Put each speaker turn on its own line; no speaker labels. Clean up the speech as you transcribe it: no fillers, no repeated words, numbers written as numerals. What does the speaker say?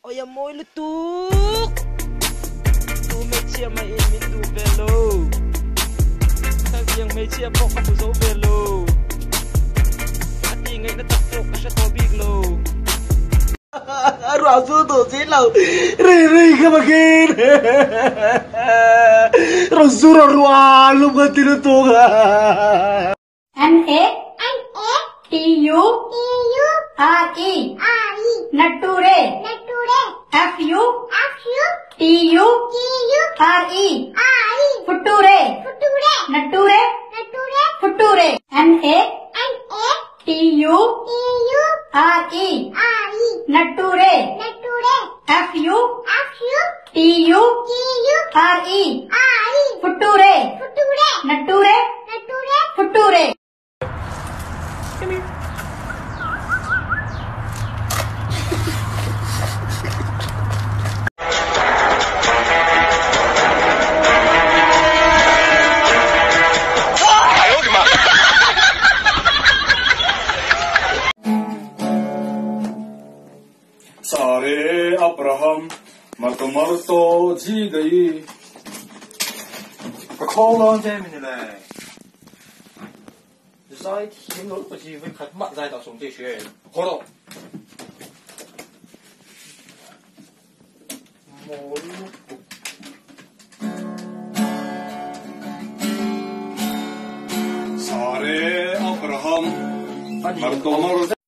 Awi a mawi lutuk! Tu hmeichhia mai in min duh ve lo. Khatiang hmeichhia pawh ka hmu zo ve lo. A tih ngaihna tak pawh ka hre tawh bik lo.
A ruah chu duh si lo, ri ri ka bakin rawn sur a ruah lum ka ti lutuk a.
N A N A T U T U R E R E Natture Natture F U F U T U T U R E R E Futture Futture Natture Natture Futture N A N A T U T U R E R E Natture Natture F U F U T U T U R E R E Futture Futture Natture Natture Futture.
Sare Abraham Marto Marto ji gayi Ka call on che min le Zai thiam lo pa chi voi khat mah zai ta sum te hre Horo Mawl lutuk Sare Abraham Marto Marto.